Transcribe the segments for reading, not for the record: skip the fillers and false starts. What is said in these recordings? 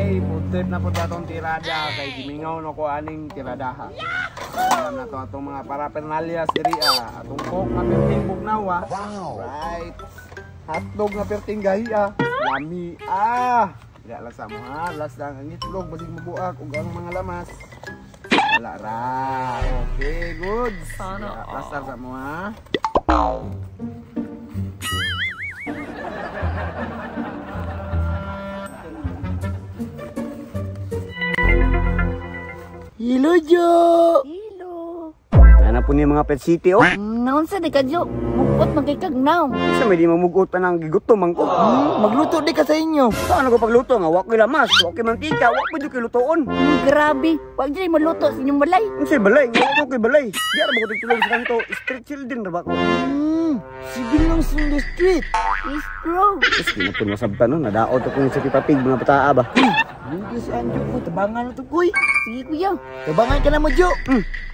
Okay, food trip na po atong tirada kay gimingaw no ko aning tiradaha. Alam na to atong mga paraphernalia diri ah. Atong coke nga perting bugnawa. Wow. Right. Hotdog nga perting gahi ah. Lami ah. Dili lang sa mo ha. Last lang ang itlog basig mabuak ug ang mga lamas. Wala ra. Okay, good. Sana. Last lang sa mo ha. Hello, Jo! Hello. Ano po niya mga Pet City, oh? Naunsa di ka, Jo? Mugot magkikagnaw. Sa may di mamugot pa ng gigutom ang ko. Magluto di ka sa inyo. Saan ako pagluto nga? Wa ko'y lamas, wa ko'y mantika, wa ko'y ko'y lutoon. Grabe. Wag dyan maluto sa inyong balay. Ang sa'y balay, nga wa ko'y balay. Di ara ba ko tigtulog sa kanto, street children ra ba ko? Sibil lang sa the street. Yes, bro. Mas di na po masabtan, no? Nadaot ako yung sa Pipapig, mga bataa ba? Dito si Anjo ko, tabangan na to, kuy. Sige, kuya. Tabangan ka na mo, Jo.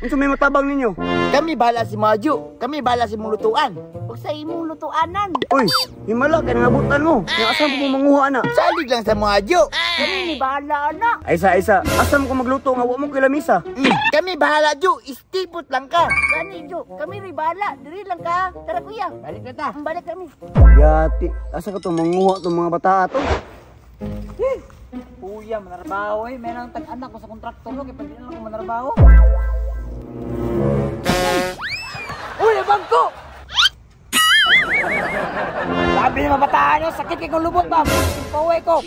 Unsa may matabang ninyo? Kami bahala si mga Jo. Kami bahala si mong lutuan. Huwag sa imong lutuanan. Uy, himala kay nangabutan mo. Nga asa mo manguha na? Salig lang sa mga Jo. Kami ni bahala, anak. Ay isa isa, asa mo ko magluto nga wa mo ko'y lamisa? Kami bahala, Jo. Istipot lang ka. Gani, Jo. Kami ni bahala. Diri lang ka. Tara, kuya. Balik na ta. Balik kami. Yati, asa ka to manguha tong mga bataa to? Kuya, manarbaho eh. Meron tag-anak ko sa kontraktor no, kaya pag di na lang ko manarbaho. Uy, bangko! Sabi ni mga bataan nyo, sakit kay kong lubot ba? Pauwi ko!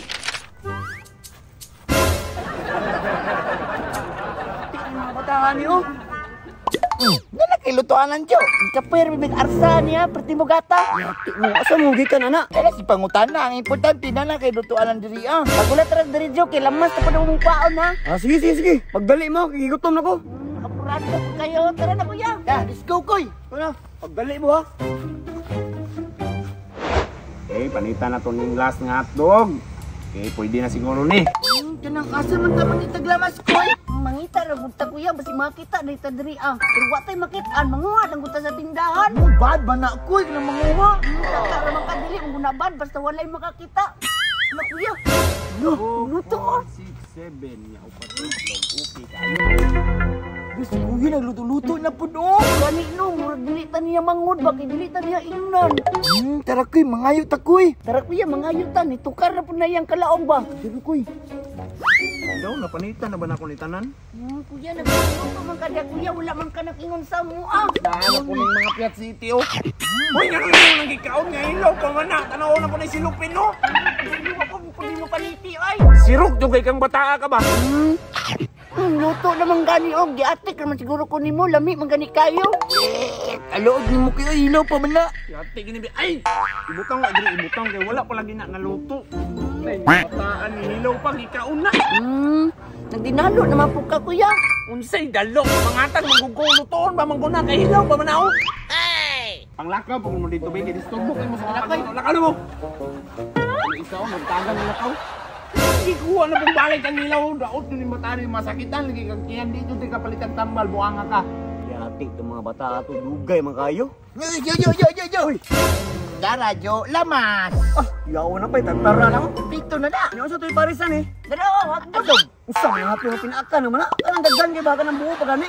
Tingnan mga bataan niyo. Nalaki lutuanan, Jo. Kaper, bibig arsa niya. Perti mo gata. Yati mo, asa mo gikan ana? Kaya si pangutana, ang importante na lang kay lutuanan diri ah. Pagulat ra diri, Jo. Kay lamas na pa na mong kwaon, ha? Ah, sige sige sige. Pagdali mo, gigutom na ko. Nakapurado ko kayo. Tara na, kuya. Ya, let's go, koy. Ito na, pagdali mo ha. Okay, panita na to ning last nga hotdog. Okay, pwede na siguro ni. Kanang asa man ta mangitag lamas, koy. Mangita ra gud ta, kuya, basi makita na ita diri ah. Pero wa tay makitaan, manguha lang gud ta sa tindahan. Mo bad ba na, koy, kanang manguha? Taka ra man kadili mong gunabad basta walay makakita. Na kuya. No, luto oh. 6, 7, nya upat itlog. Okay kayo. Gusto kuya nagluto-luto na pud oh. Gani no, murag dili ta niya mangod ba kay dili ta niya ingnon. Tara koy, mangayo ta koy. Tara kuya, mangayo ta ni tukar na pud na iyang kalaom ba. Tara koy. Daw napanita na ba na ako ni tanan? Kuya, nagluto man ka diya, kuya, wala man ka nakingon sa mo ah. Dahil ako ning mga Piat City oh. Uy, nga nang nang gikaon nga ilaw pa man na. Tanaw na po na silupin no. Hindi ko pag mo paniti ay. Sirok jud kay kang bataa ka ba? Luto naman gani og giatik naman siguro ko nimo lami man gani kayo. Alood nimo kayo ilaw pa man na. Yati gini bi. Ay, ibutang wa diri ibutang kay wala pa lagi na naluto. Ay, bataan ni hilaw pa gikaon na. Nagdinalo naman po ka kuya. Unsay dalo mangatag manggugong lutoon ba mangguna kay hilaw pa man ako. Ay! Panglakaw pag mo dito ba kay disturbo kay mo sa mga lakaw mo. Isa oh, magtagan ng lakaw. Hindi kuha na pong balik ang ilaw. Daot yun yung mata ni masakitan. Lagi kang kiyan dito. Di ka palitang tambal. Buanga ka. Yati itong mga bata to. Dugay man kayo. Yo, yo, yo, yo, yo. Dara, Jo, lamas. Ah, yaw na pa. Tagtara na ko. Pito na na. Yung sa to'y parisan eh. Dara, oh, hotdog. Usa mga hapyo nga pinaakan naman na. Anong daghan kay baka ng buo pa gani.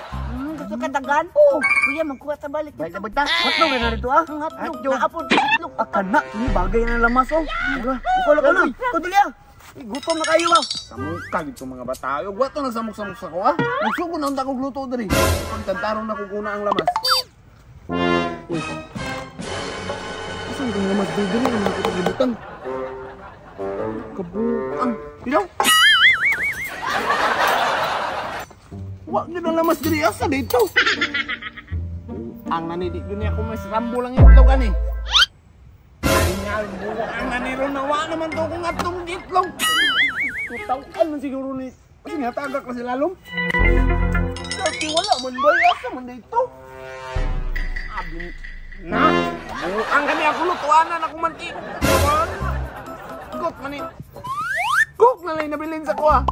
Gusto ka daghan? Oo. Kuya, magkuha ta balik. Balik ta. Hotdog na dito ah. Ang hotdog. Naapod itlog. Akan na. Kini bagay na lamas oh. Mura. Ikaw lang na. Ikaw dili ah. Gutom na kayo ah. Samuka gito mga bata. Wa to nagsamok-samok sa ko ah. Nagsugo na unta kog luto diri. Pagtantarong na kuguna ang lamas. Uy. Asan kang lamas diri diri ang mga ibutang? Kabuang. Ilaw. Wa gyud ang lamas diri asa dito. Ang nani di gyud niya ako mas rambo lang itlog ani. Ang naniro na wa naman to kung atong itlog. Tutaw-an man siguro ni. Kasi nga tagak na sila lalom. Dati wala man ba asa man dito. Abi na. Ang kami ako lutuanan ako man ti. Cook man ni. Cook na lang nabilin sa kuha.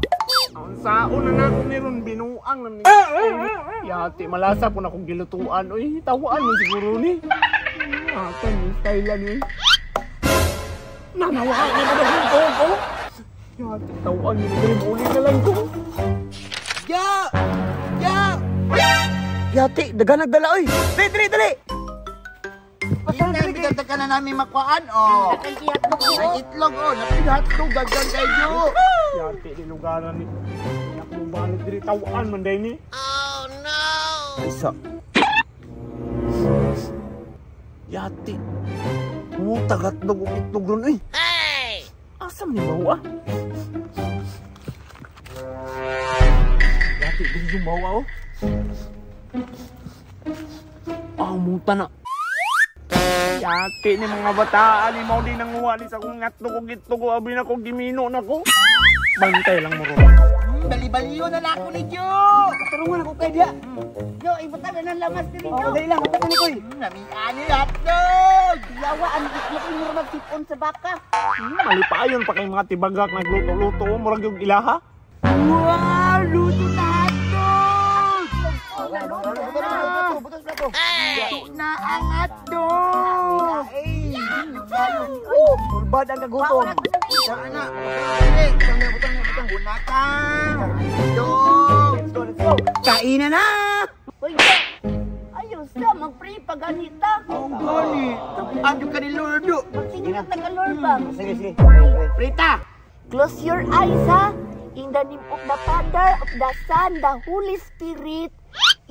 Ang saon na nako niron binuang na ni. Yati malasa po na akong gilutuan. Uy, tawaan man siguro ni. Atan ni style ni. Nanawaan na ba ko ko? Tawaan yun diri mauli na lang ko. Jo! Jo! Yati, daga nagdala oy. Dali, dali, dali. Inang bitagtag ka na namin makuhaan, oh. Ay, itlog, oh. Napig hotdog, gagawin kay Jo. Yati di lugaran ni. Ako balot diri tawaan man day ni. Isa. Yati. Puta hotdog ug itlog ron oy. Asa man ni bawa? Yati diri yung bawa oh. Ah, muta na. Yati ni mga bataan ni mao din nanguha ni sa kong hotdog ug itlog oh. Abi na ko gimino na ko. Bantay lang mo ron. Bali-baliyo na lang ako ni Jo. Tarungan ako kay diya. Jo, ibutang na ng lamas diri Oh, Jo. dali lang, kapit ni koy. Namian ni hotdog. Yawa ang itlog mo magsipon sa baka. Malipayon pa kay mga tibagak nagluto-luto murag yung ilaha. Wow, luto na hotdog. Butos plato. Luto na ang hotdog. Sulbad ang kagutom. Saan na? Butang na, butang na, butang. Una ka. Hotdog. Let's go, let's go. Kainan na! Uy, Jo. Ayos sa mag-pray pa ganita. Ang gani. Ano ka ni Lordo? Sige na tagalor ba? Sige, sige. Prita. Close your eyes, ha? In the name of the Father, of the Son, the Holy Spirit.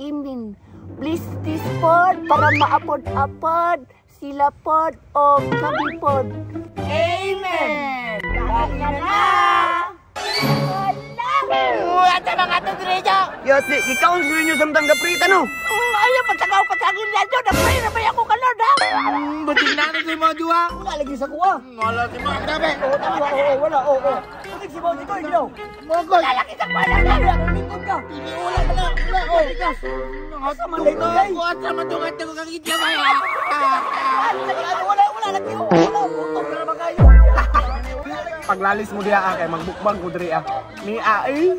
Amen. Bless this pod para maapod-apod, sila pod o kami pod. Amen! Kain na na! Wala! At ang mga hotdog Jo. Yati, ikaw ang ninyo samtang gaprita no? Ayaw, patsagaw, patsagin na dyan. Nag-pray na ba ako ka, Lord, ha? Bating na na sa mga duha. Wala lagi sa kuha. Wala si mga tabi. Oo, oo, wala, oo, oo. Putik si Bauti ko, ikaw. Mogol. Lalaki sa kuha lang, Wala, lingkod ka. Wala, wala, wala. Oh. Asa man dahil ito, day? At sa mga hotdog kang itlog. Wala, wala, wala lagi. Wala, gutom na naman kayo. Paglalis mo diya kay magbukbang ko diri ah. Ni ah eh.